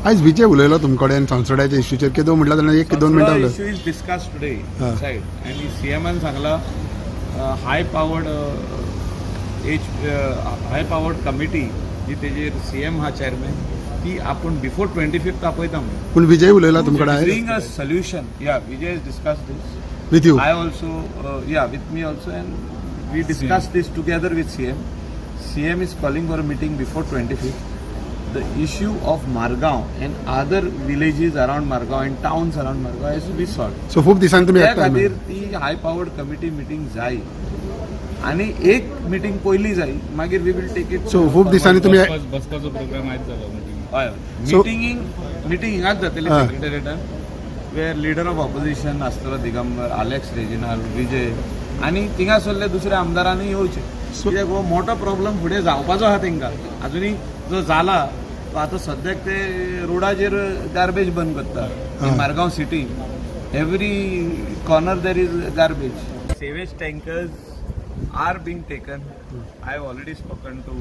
आयज विजय उलयलो तुमचे कडेन संसदाच्या इश्यूचेर कितें म्हटल्यार जाल्यार एक दोन मिनटां उलय. Issue is discuss today हा. सायड आनी सीएमान सांगला high powered H high powered committee जी तेजेर सीएम हा चेअरमॅन ती आपूण बिफोर 25th आपयता म्हणून. पूण विजय उलयला तुमचे कडेन आयज? Bring a solution. Yeah, Vijay has discussed this. With you? I also, yeah, with me also, and we discussed this together with CM. CM is calling for a meeting before 25th. The issue of Margao and other villages around Margao and towns around Margao has to be solved. So खूप दिसांनी तुमी त्या एकठांय खातीर मेळ्ळे. ती हाय powered committee meeting जाय आनी एक मिटींग पयली जाय, मागीर we will take it. So खूब दिसांनी तुमी बसपाचो प्रोग्राम आयज जालो मिटींग. हय. So- मिटिंगींग मिटींग हिंगाच जातली हा. सेक्रेटरीटान, वेर लिडर ऑफ ऑपोजिशन आसतलो दिगंबर, आलेक्स रेजिनाल, विजय आनी थिंगासरले दुसऱ्या आमदारांनी येवचे, कित्याक हो मोठो प्रॉब्लम फुडें जावपाचो आहा तेंकां. अजुनूय जो जाला तो आतां सद्याक ते रोडाचेर गार्बेज बंद करता. हा. Margao city, every corner there is garbage. Sewage tankers are being taken. I have already spoken to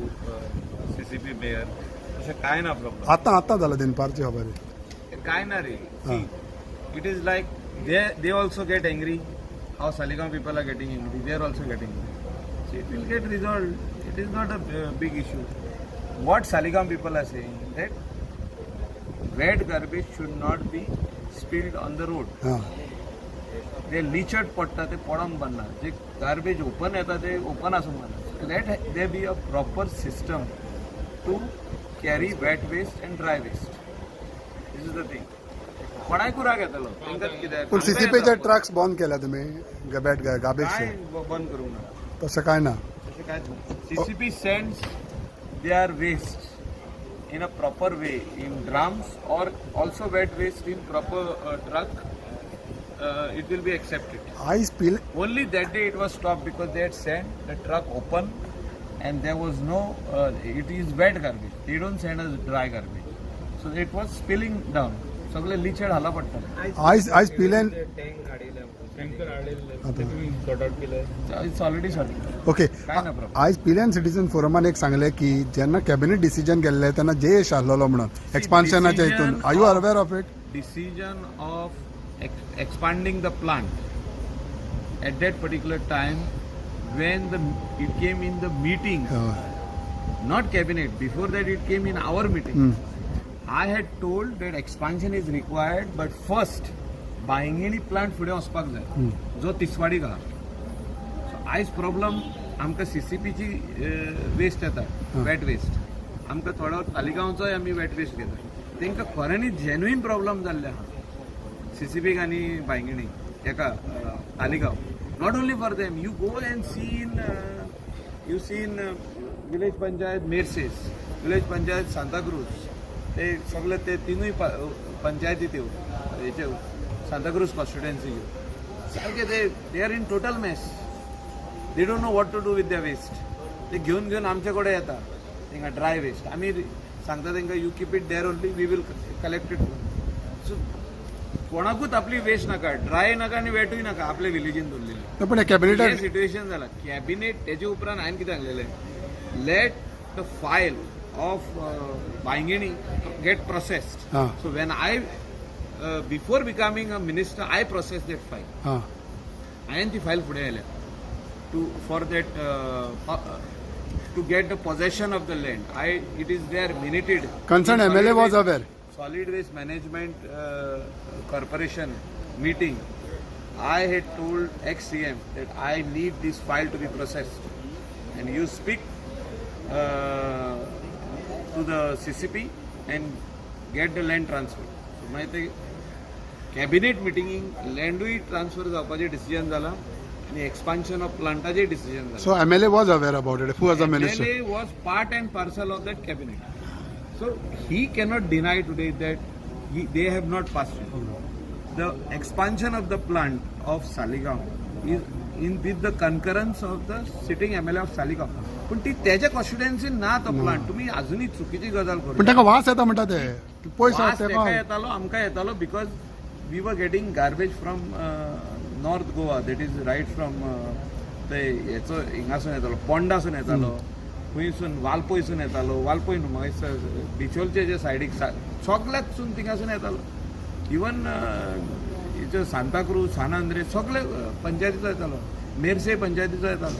CCP mayor. तशें कांय ना प्रॉब्लम. आतां आतां जाला दनपारची खबर ही. काय ना रे, it is like they also get angry. How Saligao people are getting angry, they are also getting angry. So it will get resolved. It is not a big issue. What Saligao people are saying, that wet garbage should not be spilled on the road. हां. जे लिचट पडटा ते पडोंक बन्ना, जे garbage open येता ते open आसूंक बन्ना. Let there be a proper system to carry wet waste and dry waste. This is the thing. कोणाकूय राग येतलो तेंकां कित्याक. पूण सीसीपीचे ट्रक्स बंद केल्या तुमी बॅट गार्बेज? काय बंद करूंक ना. तशें काय ना? तशें कांयच ना. CCP sends their waste in a proper way in drums or also wet waste in proper truck. It will be accepted. आयज पील Only that day it was stopped because they had sent the truck open and there was no, it is wet garbage. They don't send us dry garbage. So it was spilling down. सगळे लिचेड हाला पडटाले. आयज आयज पिल्यान tanker हाडलेले ते तुमी sort out केले? It's already sorted. Okay. काय ना problem. आयज पिल्यान सिटीजन फोरमान एक सांगलें की जेन्ना कॅबिनेट डिसिजन केल्लें तेन्ना जे यश आहलोलो म्हणून एक्सपान्शनाच्या हितून. Decision are you aware of it? Decision of expanding the plant at that particular time, when the it came in the meeting, not cabinet, before that it came in our meeting, I had told that expansion is required, but first Bainguinim plant फुडें वचपाक जाय जो तिसवाडीक आहा. So आयज problem आमकां सीसीपीची waste येता, wet waste. आमकां थोडो तालिगांवचोय आमी वेट वेस्ट घेता. तांकां खऱ्यांनी जेन्युइन प्रॉब्लम जाल्ले आहा सीसीपीक आनी बांयगिणी हेका Taleigao. Not only for them, you go and see in you see in village panchayat Merces, village panchayat Santacruz, ते सगळे ते तिनूय पंचायती त्यो हेच्यो सांताक्रूज कॉन्स्टिट्युएन्सीच्यो सारके ते they are in total mess. They don't know what to do with the waste. ते घेवन घेवन आमचे कडेन येता तांकां ड्राय वेस्ट. आमी सांगता तांकां, you keep it there only, we will collect it. So कोणाकूच आपली वेस्ट नाका, ड्राय नाका आनी वेटूय नाका आपल्या विलेजीन दवरलेली. पण कॅबिनेटान हें सिट्युएशन जाला. कॅबिनेट तेजे उपरांत हांवें कितें सांगलेलें, let the file of Bainguinim get processed. हां. So when I, before becoming a minister, I process that file. हां. हांवें ती फायल फुडें आयल्या to for that to get the possession of the land. I it is there minuted. Concern MLA was aware? Solid Waste Management Corporation meeting, I had told ex-CM that I need this file to be processed. And you speak to the CCP and get the land transferred. So मागीर ते cabinet मिटिंगींक लँडूय transfer जावपाचें decision जालां आनी expansion of प्लांटाचें decision जालां. So MLA was aware about it, who was a minister? MLA was part and parcel of that cabinet. So he cannot deny today that they have not passed it. The expansion of the plant of Saligao is in with the concurrence of the sitting MLA of Saligao. पण ती त्याच्या कॉन्स्टिट्युएन्सीन ना तो plant. तुम्ही अजूनही चुकीची गजाल पण करू. ताका वास येता म्हणटा ते पयस. वास तेका तेका येतालो, आमकां येतालो, because we were getting garbage from North Goa, that is right from ते हेचो हिंगासून येतालो, पोंडासून येतालो. खंयसून वालपोयसून येतालो, वालपोय न्हू म्हाका दिसता बिचोलचे जे सायडीक सगल्याकसून थिंगासून येतालो. इवन सांताक्रूज, सान आंद्रे सगळे पंचायतीचो येतालो, मेरसे पंचायतीचो येतालो.